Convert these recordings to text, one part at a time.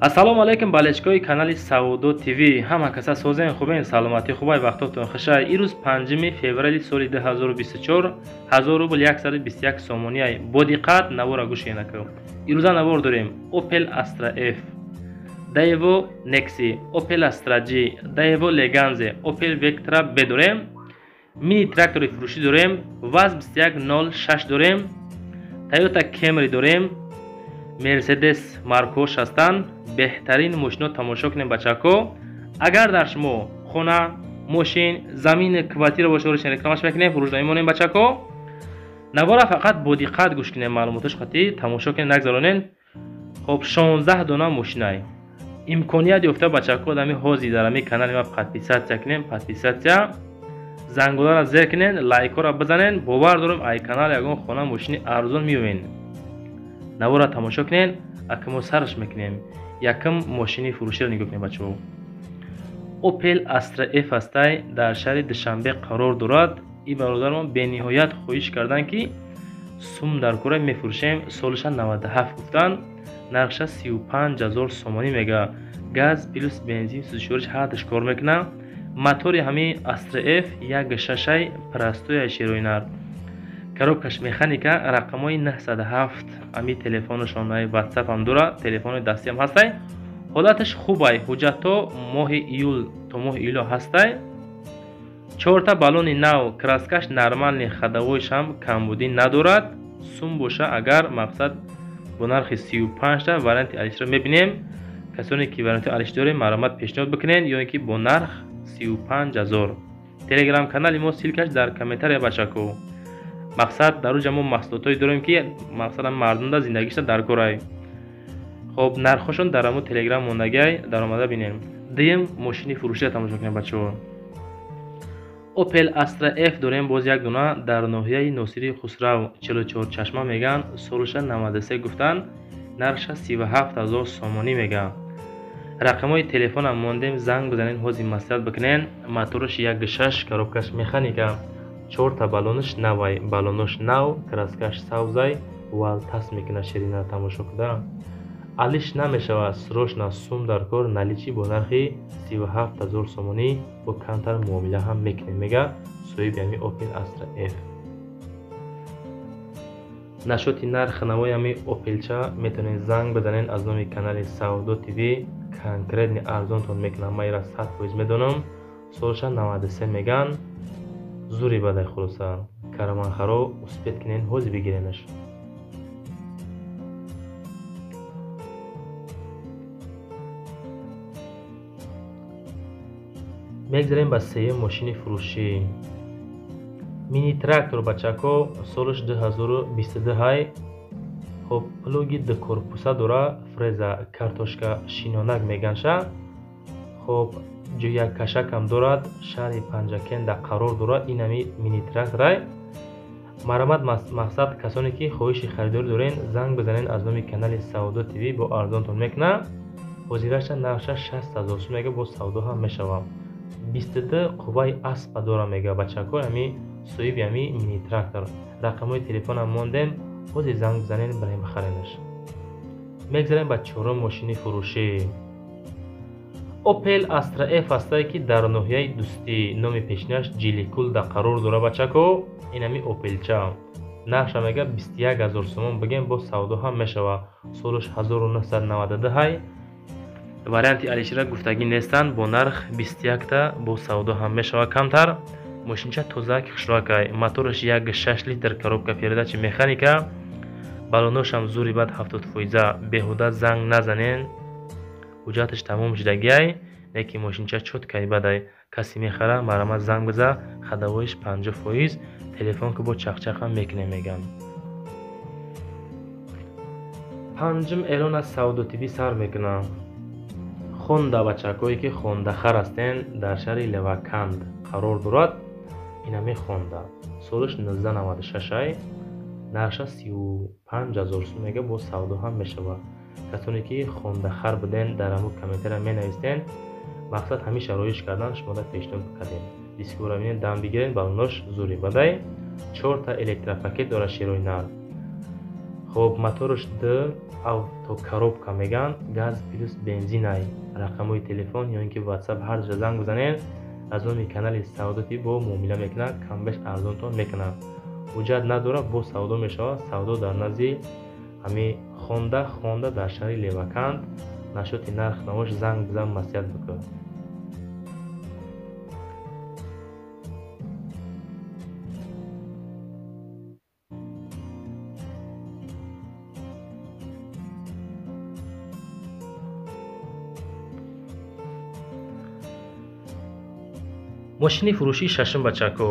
Ассалому алайкум болельщикои канали Савдо ТВ. Ҳама каса созен, хубен, саломатӣ хубай, вақтотон хушай. Ирӯз 5 феврали соли 2024, 1000 рубл 121 сомонӣ. Бо диққат навора гӯш кунед. Ирӯза навор дорем Opel Astra F, Daewoo Nexi, Opel Astra G, Daewoo Leganza, Opel Vectra B дорем. Мини трактори фурӯшӣ дорем, ВАЗ 2106 дорем, Toyota Camry дорем, Мерседес маркош ҳастанд. Беҳтарин мошино тамошо кунем, бачако. Агар дар шумо хона, мошин, замин, квартира боша, оришин рекламаш мекунем, фурӯш намемонем, бачако. Навора фақат бо диққат гӯш кунем, маълумотош қатъӣ тамошо кунем, нагзаронен. Хоб, 16 дона мошинай. Имконият ёфта, бачако, дами ҳозир дар ами канали ма подписаться кунем, подписаться, зангуларо зер кунен, лайкҳоро бизанен. Бовар дорем, ай канал ягон хона, мошини арзон меёвен. Навора тамошо кунен, акмо сарш мекунем. Якм мошини фурӯширо нигоҳ кунем, бачаҳо. Opel Astra F ҳастай, дар шаҳри Душанбе қарор дорад. Ин бародармон бениҳоят хоҳиш карданд, ки сум дар кора мефурӯшем. Солиша 97 гуфтанд, нархша 35 000 сомонӣ мега. Газ плюс бензин, сӯзишвориш ҳардаш кор мекунад. Мотори ҳамин Astra F 1.6 простоя, шероинар, коробкаш механика, рақамҳои 907. Ами телефонашон ватсап ҳам дора, телефони дастиам ҳастай. Ҳолаташ хубай, ҳуҷҷатҳо моҳи июл то моҳи июло ҳастай. Чорта баллони нав, краскаш нормальный, ходовойш ҳам камбудӣ надорад. Сум боша, агар мақсад бо нархи 35та варианти алишро мебинем. Касоне ки варианти алиш дорем, маромат пешниҳод бикунед, ё ин ки бо нарх 35 000. Телеграм канали мо ссылкаш дар комментария, бачако. Мақсад, дар уҷа мо маҳсулотҳое дорем, ки мақсадам мардумда зиндагиша дар корай. Хоб, нархҳошон дар амо телеграм мондагиай, даромада бинем. Дуюм мошини фурӯширо тамошо кунем, бачаҳо. Opel Astra F дорем боз як дона, дар ноҳияи Носири Хусрав, 44 чашма меган. Солиша 93 гуфтанд, нархша 37 000 сомонӣ мега. Рақамҳои телефонам мондем, занг бизанед, ҳозир маслиҳат бикунен. Мотораш 1.6, коробкаш механика, чорта баллонаш навай, баллонош нав, краскаш сабзай, валтас мекунад, ширина тамошо куда. Алиш намешавад, срочно сум дар кор, наличный бо нархи 37 000 сомонӣ бо камтар муомила ҳам мекунем, мега соҳиби ҳами Opel Astra F. Насчёти нарх навои ҳами Опелча метавонед занг бизанед аз номи канали Савдо ТВ, конкретный арзонтон мекунам, ман ира 100% медонам. Солша 93 меган, зури бадай. Хулоса, караванхаро успеть кунен, ҳозир бигиренаш. Мегзарем ба сеюм мошини фурӯшӣ. Мини трактор, бачако, солаш 2022 ҳай. Хоб, плуги дукорпуса дора, фреза, картошка шинонак меганша. Хоб, ҷӯяккашакам дорад, шаҳри Панҷакенда қарор дорад инами мини тракторай. Марамат, мақсад, касоне ки хоҳиши харидорӣ дорен, занг бизанед аз номи канали Савдо ТВ, бо арзонтон мекунад. Ҳозираша нархша 60 000 сум мега, бо савдо ҳам мешавад. 22 қувваи аспа дора, мега, бачако, ами соҳиби ами мини трактор. Рақамҳои телефонам мондем, ҳозир занг бизанед, барем бихаренаш. Мегзарем ба чорум мошини фурӯшӣ. Opel Astra F ҳастае, ки дар ноҳияи Дӯстӣ, номи пешинаш Ҷиликулда қарор дора, бачако. Инами Опелча нархша мега 21 000 сомон, бигем, бо савдо ҳам мешавад. Солаш 1992 ҳай. Варианти алишира гуфтагӣ нестанд. Бо нарх 21та бо савдо ҳам мешавад камтар. Мошинча тозак, хушракай, мотораш 1.6 литр, коробка передачи механика, баллоношам зури бад, 70%. Беҳуда занг назанен, ҳуҷҷаташ тамом шудагиай, лекин мошинча чёткай бадай. Касе мехара, марамат занг биза. Ходовоиш 50%, телефон ки бо чақчақам мекунем, меган. Панҷум эълон аз Савдо ТВ сар мекунам. Хонда, бачакое ки хондахар ҳастен, дар шаҳри Леваканд қарор дорад инаме Хонда. Солаш 1996 ай, нархша 35 000 сум мега, бо савдо ҳам мешавад. Касоне ки хондахар буден, дар ҳамун комментария менавистен. Мақсад, ҳамеша роиш кардан шумода пешниҳод кардем. Дискора бинед, дам бигирен, баллонош зури бадай, чорта электропакет дора, шерои нар. Хоб, мотораш д Автокоробка меган, газ плюс бензинай. Рақамҳои телефон ё ин ки WhatsApp ҳар ҷо занг бизанед, аз номи канали Савдо ТВ бо муомила мекунад, камбеш арзонтон мекунад. Ҳуҷҷат надорад, бо савдо мешавад. Савдо дар назди ҳами хонда дар шаҳри Леваканд. Нашоти нарх навош занг бизан, маслиҳат бикун. Мошини фурӯшии шашум бачако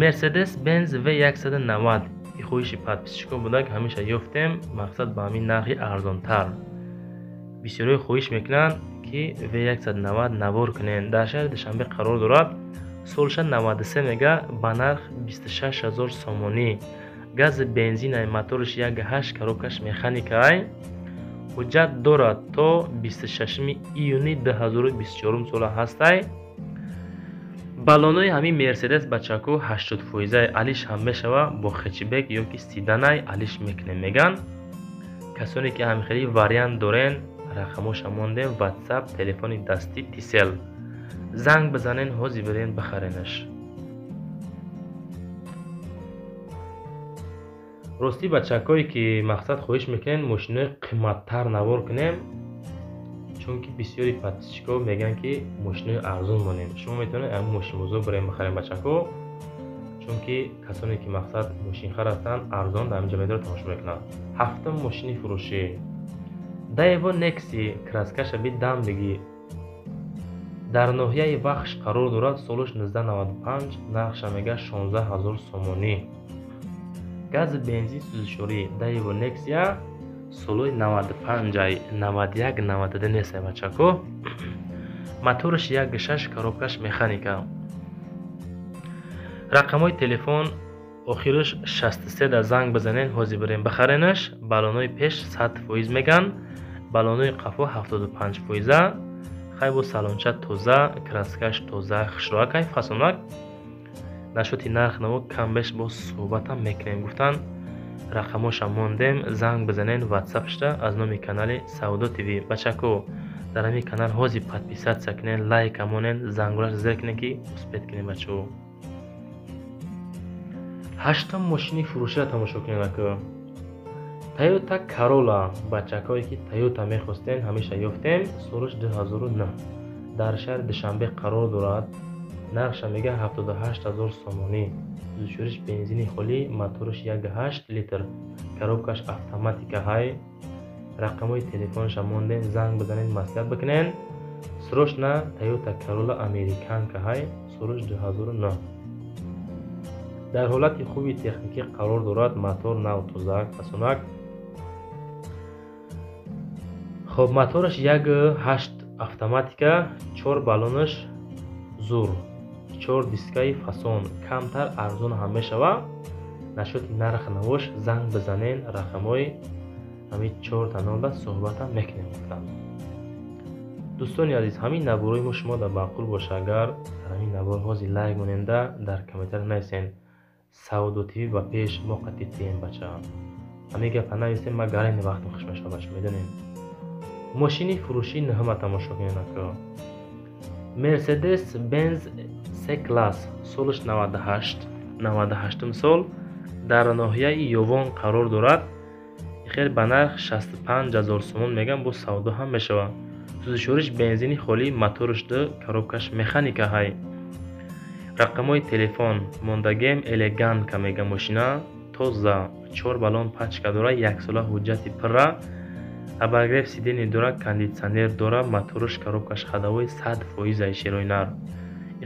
Mercedes Benz V190 ки хоҳиши подписчикон буда, ки ҳамеша ёфтем, мақсад ба ҳамин нархи арзонтар. Бисёриҳо хоҳиш мекунанд, ки V190 навор кунем. Дар шаҳри Душанбе қарор дорад. Солша 93 мега, ба нарх 26 000 сомонӣ. Гази бензинай, мотораш 1.8, коробкаш механикай. Ҳуҷҷат дорад то 26 июни 2024 сола ҳастай. Баллонои ҳамин Мерседес бачако 80% алиш ҳам мешава, бо хэтчбек ё ки седанай алиш мекунем меган. Касоне ки ҳамхели вариант дорен, рақамоша мондем, WhatsApp, телефони дастӣ, Тисел. Занг бизанен, ҳозир бирен бихаренаш. Ростӣ бачакое ки мақсад хоҳиш мекунен мошинои қиматтар навор кунем, чунки бисёри подписчикҳо мегӯянд, ки мошинои арзон монем. Шумо метавонед ҳамин мошинбозор бирем бихарем бачако, чунки касоне ки мақсад мошинхар ҳастанд, арзон дар ҳамин ҷо медорад, тамошо мекунанд. Ҳафтум мошини фурӯшӣ Daewoo Nexi, краскаша би дам бигӣ. Дар ноҳияи Вахш қарор дорад, солаш 1995, нархша мега 16 000 сомонӣ. Гази бензин сӯзишворӣ Daewoo Nexia солои 95, 91, 92 нестай бачако. Мотораш 1.6, коробкаш механика. Рақамҳои телефон охираш 63 да занг бизанен, ҳозир бирем бихаренаш. Баллонои пеш 100% меган, баллонои қафо 75%. Хай бо салонча тоза, краскаш тоза, хушроакай, фасонак. Нашоти нарх наво камбеш бо суҳбатам мекунем гуфтан. Рақамоша мондем, занг бизанен WhatsApp-шда аз номи канали Савдо ТВ. Бачако, дар ҳамин канал ҳозир подписаться кунен, лайка монен, зангураш зер кунен, ки успеть кунем бачаҳо. Ҳаштум мошини фурӯширо тамошо кунед ака. Toyota Corolla, бачакое ки Toyota мехостен, ҳамеша ёфтем, солаш 2009. Дар шаҳри Душанбе қарор дорад. Нархша мега 78 000 сомонӣ. Сӯзишвориш бензини холӣ, мотораш 1.8 литр, коробкаш автоматика ҳай. Рақамҳои телефонша мондем, занг бизанед, маслиҳат бикунен. Срочно Toyota Corolla американка ҳай, солаш 2009. Дар ҳолати хуби техникӣ қарор дорад, мотор нав тозак, фасонак. Хоб, мотораш 1.8 автоматика, чор баллонаш зур, чор дискаи фасон, камтар арзон ҳам мешава. Нашоти нарх навош занг бизанен, рақамҳои ҳамин чорта нолда суҳбатам мекунем гуфтанд. Дӯстони азиз, ҳамин наворои мо шумо дар маъқул боша, агар дар ҳамин навор ҳозир лайк моненда, дар комментария нависен Савдо ТВ ба пеш, мо қатъи тием бача. Ҳамин гапа нависем, ма гарани вақтам хуш мешава бача, медонем. Мошини фурӯшии нӯҳума тамошо кунед ака. Mercedes Benz C-класс, солаш 98, 98 сол, дар ноҳияи Ёвон қарор дорад. Хел ба нарх 65 000 сомон меган, бо савдо ҳам мешавад. Сӯзишвориш бензини холӣ, мотораш ду, коробкаш механика ҳай. Рақамҳои телефон мондагем, элегантка мега мошина, тоза, чор баллон пачка дора, яксола ҳуҷҷати пурра, обогрев сидений дора, кондитсионер дора, мотораш, коробкаш ходовой 100% шерои нар.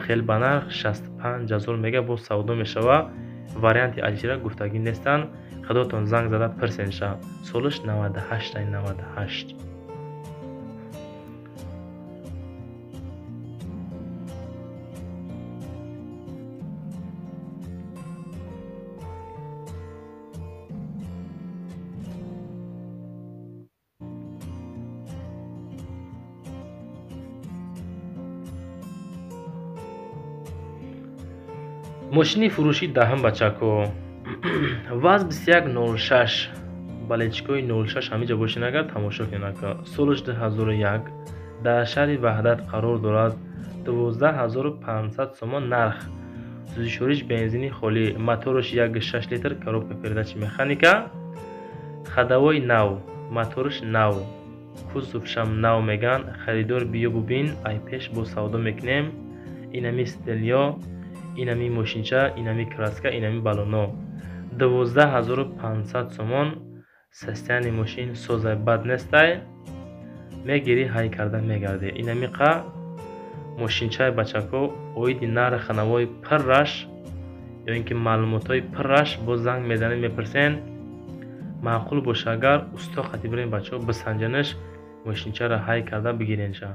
Хел ба нарх 65 000 мега, бо савдо мешава. Варианти алишира гуфтагӣ нестанд, худотон занг зада пирсенша. Солаш 98, 98. Мошини фурӯшии даҳум бачако ВАЗ 2106 Балечкои 06 ҳамиҷа бошен агар тамошо кунед ака. Солаш 2001 дар шаҳри Ваҳдат қарор дорад. 12500 сомон нарх. Сӯзишвориш бензини холӣ, мотораш 1.6 литр, коробка передачи механика, ходовой нав, мотораш нав, кузовшам нав меган. Харидор биё бубин, ай пеш бо савдо мекунем. Инами стелё, инами мошинча, инами краска, инами баллоно. 12500 сомон. Состояние мошин созай, бад нестай. Мегирӣ ҳай карда мегардӣ. Инами қа мошинчаи бачако оиди нархи навои пирраш ё ин ки маълумотҳои пирраш боз занг мезанед, мепурсен. Маъқул боша агар усто қати бирем бачаҳо бисанҷанаш, мошинчаро ҳай карда бигиренша.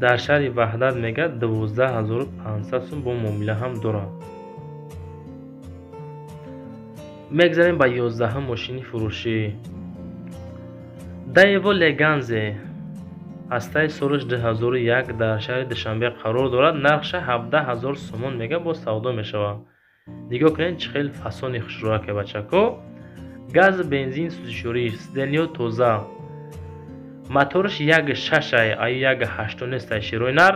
Дар шаҳри Ваҳдат мегӯяд 12500 сум бо муомила ҳам дорад. Мегзарем ба 11-ум мошини фурӯшӣ. Daewoo Leganze ҳастаи солаш 2001 дар шаҳри Душанбе қарор дорад. Нархша 17000 сомон мега, бо савдо мешавад. Нигоҳ кунед чӣ хел фасони хушрӯяке бачако. Газ, бензин, сӯзишворӣ, сиденьё тоза. Мотораш 1.6 ай, аю 1.8 нестай широи нар.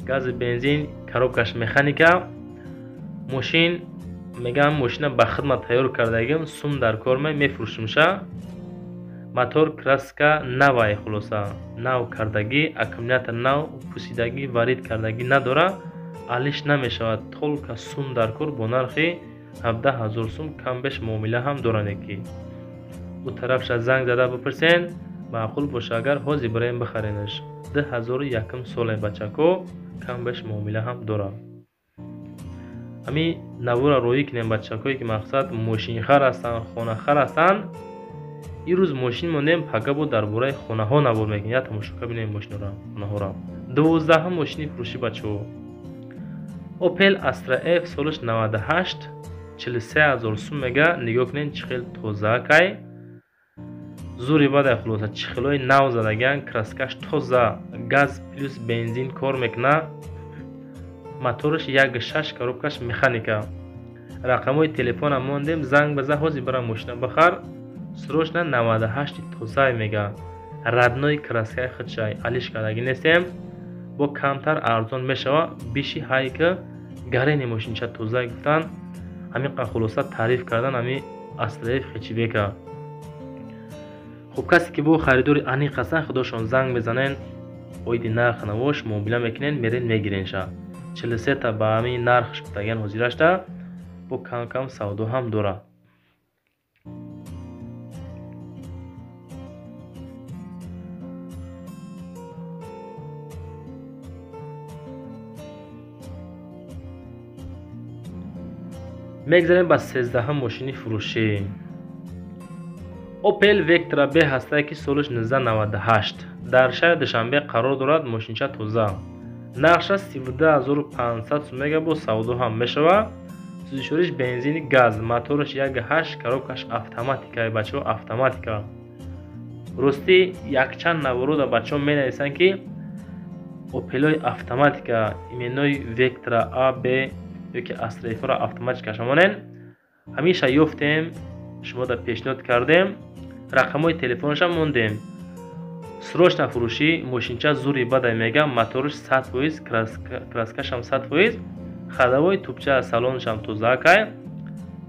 Газ, бензин, коробкаш механика. Мошин мегам мошина ба хидмат тайёр кардагим, сум дар кор мефурӯшимша. Мотор краска навай, хулоса нав кардагӣ, аккумулятор нав, пусидагӣ, варид кардагӣ надора, алиш намешавад. Толка сум дар кор бо нархи 17000 сум кам беш муомила ҳам доранд ки. Ӯ тарафша занг зада бипурсен, маъқул боша агар ҳозир бираем бихаренаш. 2001 соле бачако, кам беш муомила ҳам дорад. Ҳами навора роҳӣ кунем бачакое ки мақсад мошинхар ҳастанд, хонахар ҳастанд. Ирӯз мошин мондем, пага бо дар бораи хонаҳо навор мекунем. Я тамошока бинем мошинора, хонаҳоро. 12-ум мошини фурӯшӣ бачаҳо. Opel Astra F солаш 98, 43000 сум мега. Нигоҳ кунед чӣ хел тозаакай. Зури бадай хулоса, чӣ хелои нав задагиан, краскаш тоза, газ плюс бензин кор мекуна. Мотораш 1.6, коробкаш механика. Рақамҳои телефона мондем, занг бизан, ҳозир бира мошина бихар. Срочно 98 тозай мега. Родной краскаи худшай, алиш кардагӣ нестем. Бо камтар арзон мешава, биши ҳайка гарени мошинча тозай гуфтан. Ҳамин қа хулоса таъриф кардан ҳами Astra F хечибека. Хуб, касе ки бо харидори аниқ ҳастанд, худошон занг мезанен, оиди нарх навош муомила мекунен, мерен мегиренша. 43 та ба ҳамин нархш гуфтагиан ҳозирашта, бо кам-кам савдо ҳам дорад. Мегзарем ба 13-ум мошини фурӯшӣ. Opel Vectra B ҳастае ки солаш 1998 дар шаҳри Душанбе қарор дорад. Мошинча тоза. Нархша 32500 сум мега, бо савдо ҳам мешавад. Сӯзишвориш бензини газ, мотораш 1.8, коробкаш автоматика, бачаҳо автоматика. Ростӣ якчанд наворода бачаҳо менависанд ки Opel-ои автоматика, именои Vectra A, B ё ки Astra F-ро автоматикаш монен. Ҳамеша ёфтем, шумо да пешниҳод кардем, рақамҳои телефонашам мондем. Срочна фурӯшӣ, мошинча зури бадай мега, мотораш 100%, краскашам 100%, ходовой тупча салонашам тозаакай,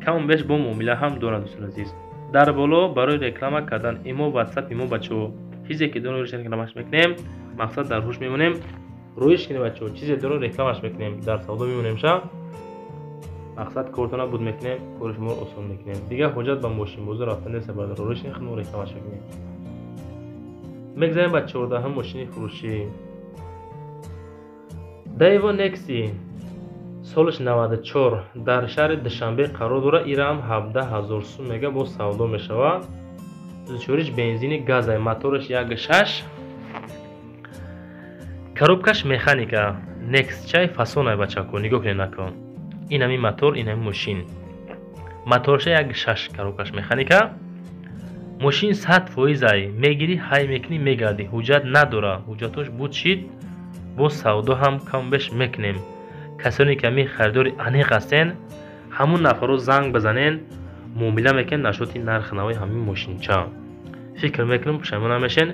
каму беш бо муомила ҳам дорад дӯстони азиз. Дар боло барои реклама кардан имо, WhatsApp имо бачаҳо. Чизе ки дорем рекламаш мекунем, мақсад дар ҳуш мемонем. Рӯиш кунем бачаҳо, чизе дорем рекламаш мекунем, дар савдо мемонем ша. Мақсад кортона буд мекунем, кори шуморо осон мекунем. Дигар ҳоҷат ба мошинбозор рафтан нест, бародар, рӯиш кунем, худмон рекламаш мекунем. Мегзарем ба 14-ум мошини фурӯшӣ. Daewoo Nexi солаш 94 дар шаҳри Душанбе қарор дорад. Ира ҳам 17000 сум мега, бо савдо мешавад. Сӯзишвориш бензини газай, мотораш 1.6, коробкаш механика. Nexi-чай фасонай бачако, нигоҳ кунед нако. Ин ҳамин мотор, ин ҳамин мошин. Моторша 1.6, коробкаш механика. Мошин 100% ай, мегирӣ, ҳай мекунӣ, мегардӣ. Ҳуҷҷат надора, ҳуҷҷатош буд шид, бо савдо ҳам кам беш мекунем. Касоне ки ҳамин харидори аниқ ҳастен, Ҳамун нафарро занг бизанен, муомила мекунен нашоти нархи навои ҳамин мошинча. Фикр мекунам, пушаймон намешен.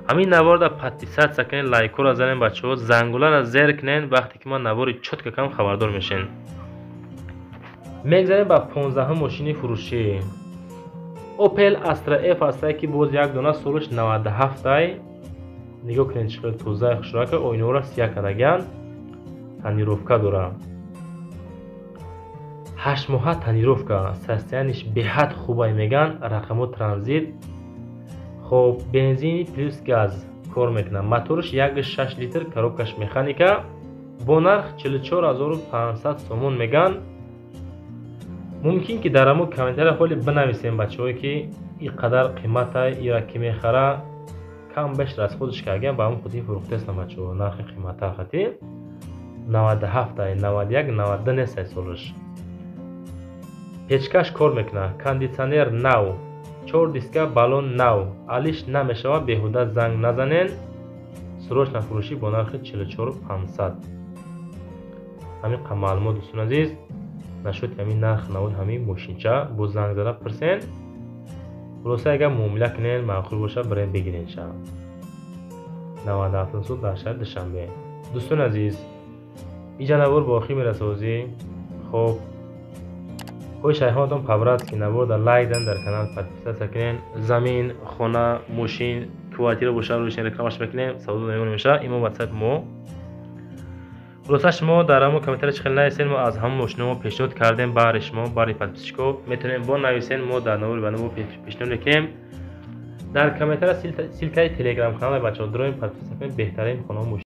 Ҳамин наворда подписаться кунен, лайкҳоро занен, бачаҳо, зангуларо зер кунен, вақте ки ман навори чётко кам, хабардор мешен. Мегзарем ба 15-ум мошини фурӯшӣ. Opel Astra F ҳастае, ки боз як дона, солаш 97-ай. Нигоҳ кунед, чӣ хел тозаи, хушрака, оинаҳоро сия кардагианд, тонировка дора, 8 моҳа тонировка, состояние ш беҳад хубай меган, рақамо транзит. Хоб, бензини плюс газ кор мекунад, мотораш 1,6 литр, коробка ш механика, бо нарх 44 500 сомон меган. Мумкин ки дар ҳамон комментария ҳоли бинависем, бачаҳое, ки ин қадар қимата, ира ки мехара, кам беш расход ш кардагиам, ба ҳамон хотири фурӯхтаестам, бачаҳо, нархи қиматтар хати. 97, 91, 92 нестай солаш. Печка ш кор мекунад, кондитсионер нав, чор диска, баллон нав, алиш намешавад. Беҳуда занг назанен. Срочно фурӯшӣ бо нархи 44 500. Ҳамин қа маълумот, дӯстони азиз, нашоти ҳамин нарх навои ҳамин мошинча. Бо занг зада пурсен. Хулоса, агар муомила кунен, маъқул бошад, бирен бигиренша. 97 сол, дар шаҳри Душанбе. Дӯстони азиз, иҷа навор ба охир мерасозӣ. Хоб, хоҳи шайхонатон по-братски навор дар лайк дан, дар канал подписаться кунен. Замин, хона, мошин, квартира боша, рӯшен рекламаш мекунем, савдо намемон меша. Имо ватсап мо. Хулоса, шумо дар ҳамон комментария чӣ хел нависен, мо аз ҳамон мошинамо пешниҳод кардем баҳри шумо, баҳри подписчик о. Метавонем бо нависен, мо дар навори ба наво пешниҳод мекунем. Дар комментария ссылка и телеграм канал, бачаҳо, дроим, подписаться кунед. Беҳтарин хонао.